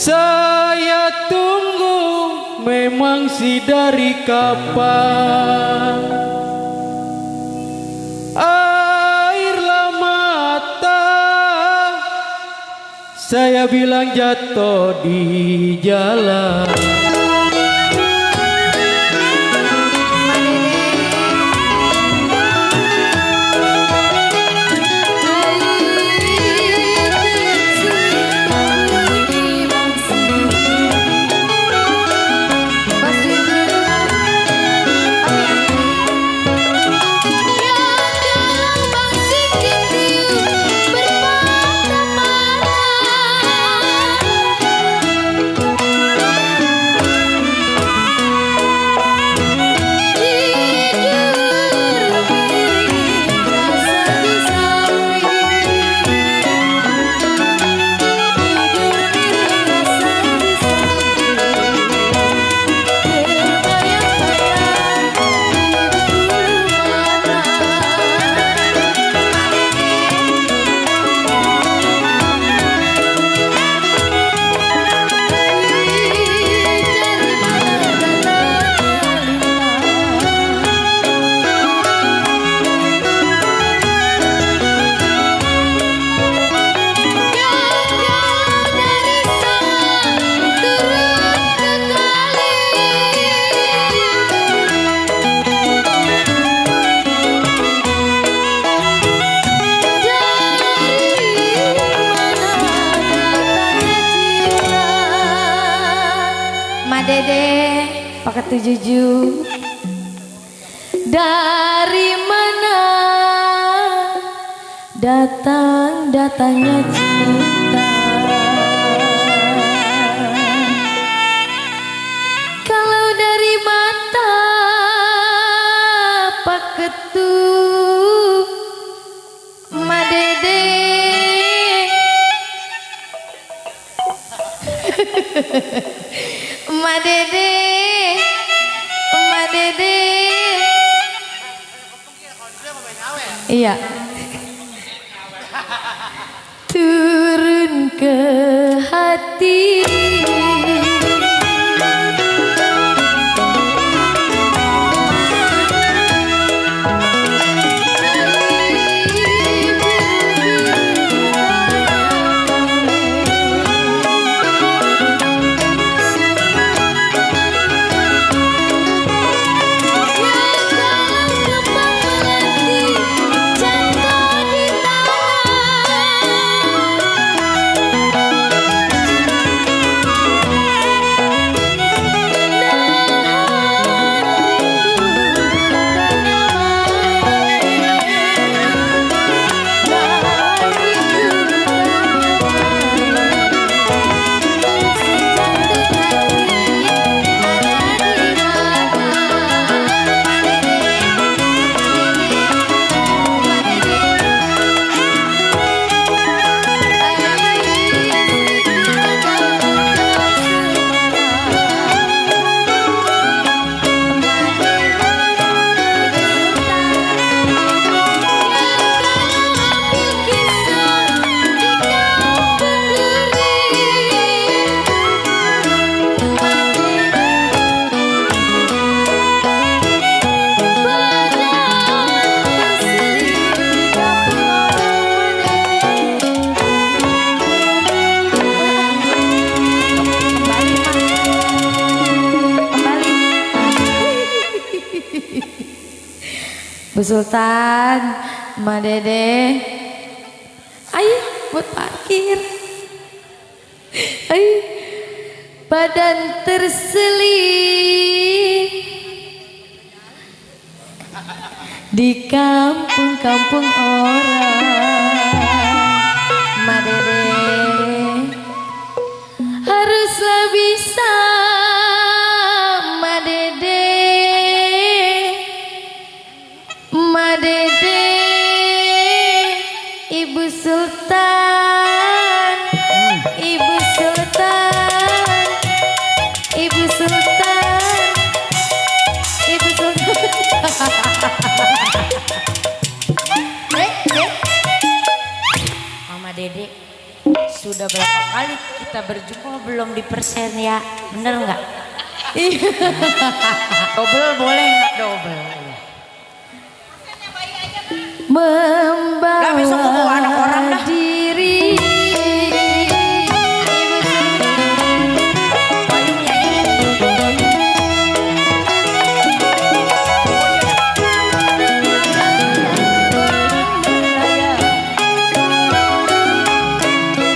Saya tunggu memang si dari kapan airlah mata saya bilang jatuh di jalan. Dede pakai 77. Dari mana datangnya cinta? Kalau dari mata Pak Ketua Ma Dede Ma Dede, Ma Dede. Iya. Turun ke hati. Bu Sultan, Ma Dede, ayo buat parkir. Ayo, badan terselip di kampung-kampung orang. Ma Dede haruslah bisa. Ma Dede, Ma Dede, Ibu Sultan, Ibu Sultan, Ibu Sultan, Ibu Sultan. Sudah berapa kali kita berjumpa belum dipersen ya, bener nggak? Double boleh nggak double? Membawa Lah, besok aku bawa anak orang dah. diri. Payungnya ini.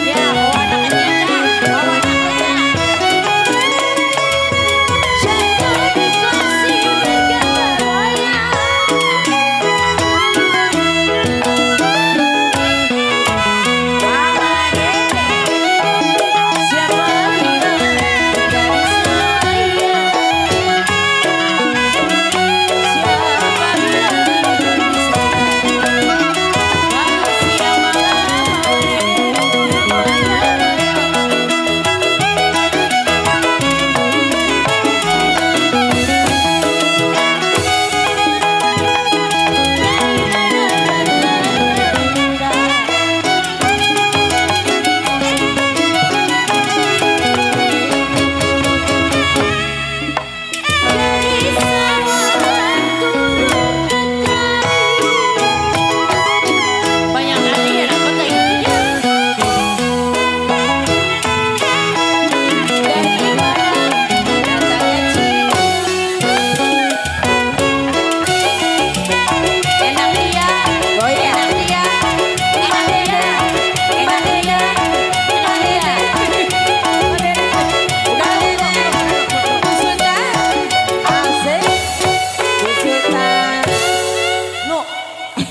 Ya, bawa anak kecil, Kak. Bawa anak kecil. Jangan dikasih bergaya. Mama Dede. Siapa bilang dari saya? Siapa bilang dari saya? Manusia dari sawah turun ke kayu. Banyak kali ya dapat kayak gini. Dari barat datangnya cinta. Enak dia. Oh iya. Enak dia. Enak dia. Enak dia. Enak dia. Udah Sultan asik. Sultan. Nu,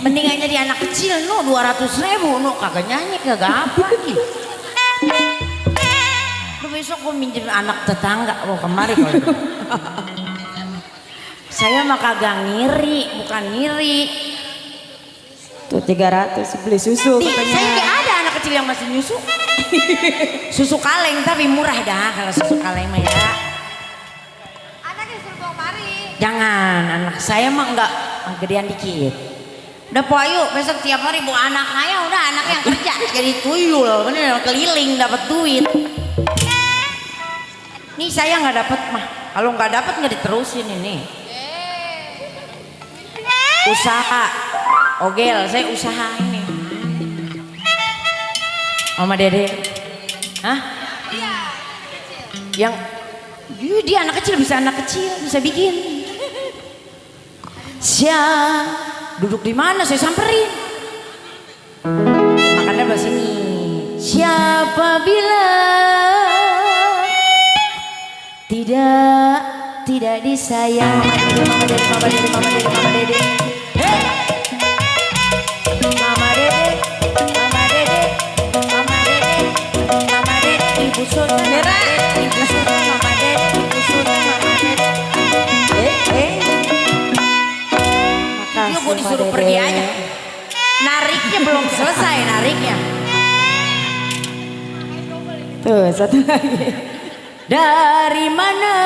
mendingan jadi anak kecil nu 200.000 nu kagak nyanyi kagak apa gitu. Lu besok gua minjem anak tetangga mau kemari kalau gitu. Saya mah kagak ngiri, bukan ngiri. Tuh 300 beli susu Saya nggak ada anak kecil yang masih nyusu. Susu kaleng tapi murah dah kalau susu kaleng mah ya. Anaknya suruh bawa mari. Jangan, anak saya mah enggak gedean dikit. Udah po ayo besok tiap hari bawa anak saya udah anak yang kerja jadi tuyul bener keliling dapat duit. Nih saya nggak dapat mah, kalau nggak dapat nggak diterusin ini. Usaha, ogel saya usaha ini. Mama Dede, hah? Yang dia anak kecil bisa bikin. Duduk di mana saya samperin. Makannya bahasa sini. Siapa bilang tidak disayang? Mama Dede, Mama Dede, Mama Dede, Mama Dede. Hey! Mama Dede, Mama Dede, Mama Dede, Mama Dede, Ibu Sultan, Mama Dede, Ibu Sultan, Mama Dede, Ibu Sultan, Mama Dede. Dia gue disuruh pergi aja. Nariknya belum selesai nariknya. Tuh satu lagi. Dari mana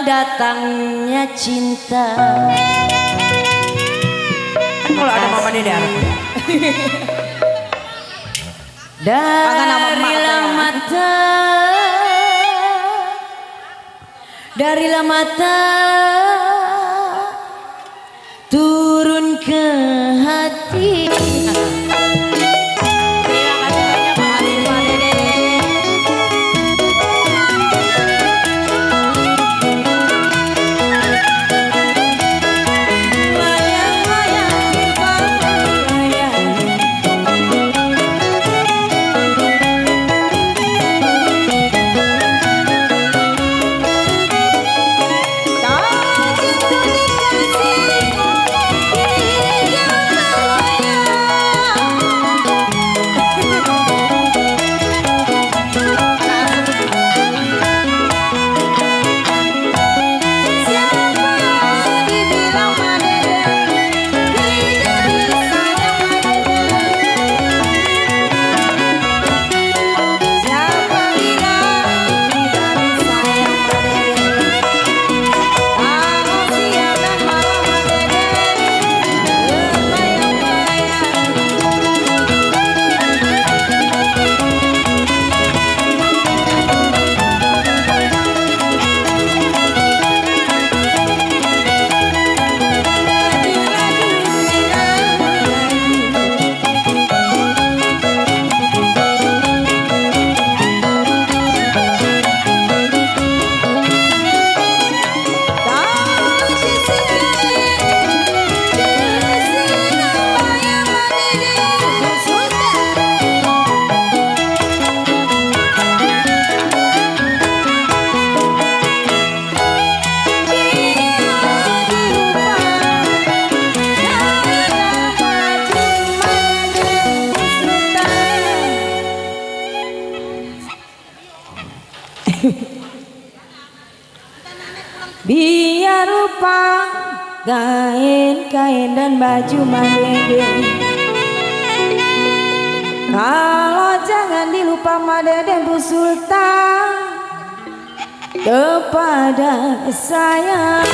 datangnya cinta? Kan kalau ada Mama Dede anak. Darilah mata turun ke hati. Terima kasih banyak Mama Dede. Layang-layang di layang. Biar rupa kain dan baju Madede. Kalau jangan dilupa Madede Bu Sultan kepada saya.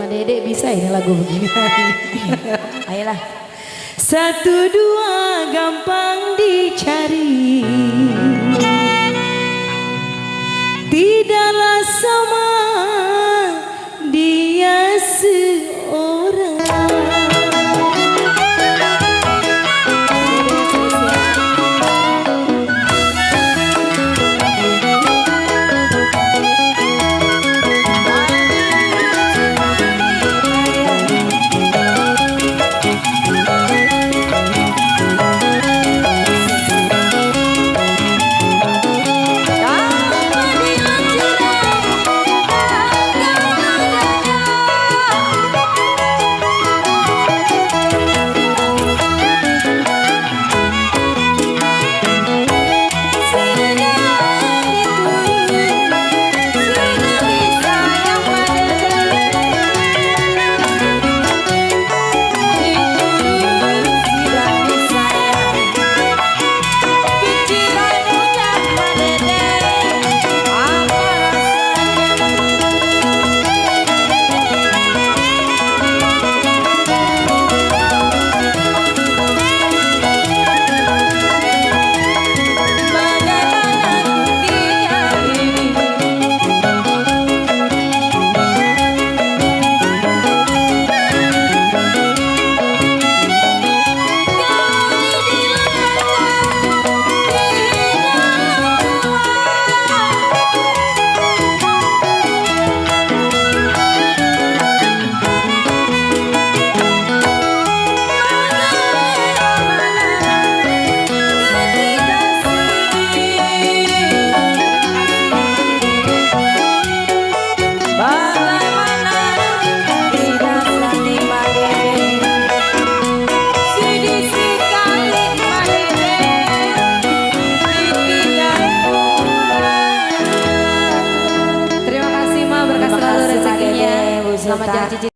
Dedek bisa ini lagu begini. Ayolah. 1, 2 gampang dicari. Tidaklah sama dia seorang. Selamat jalan cici.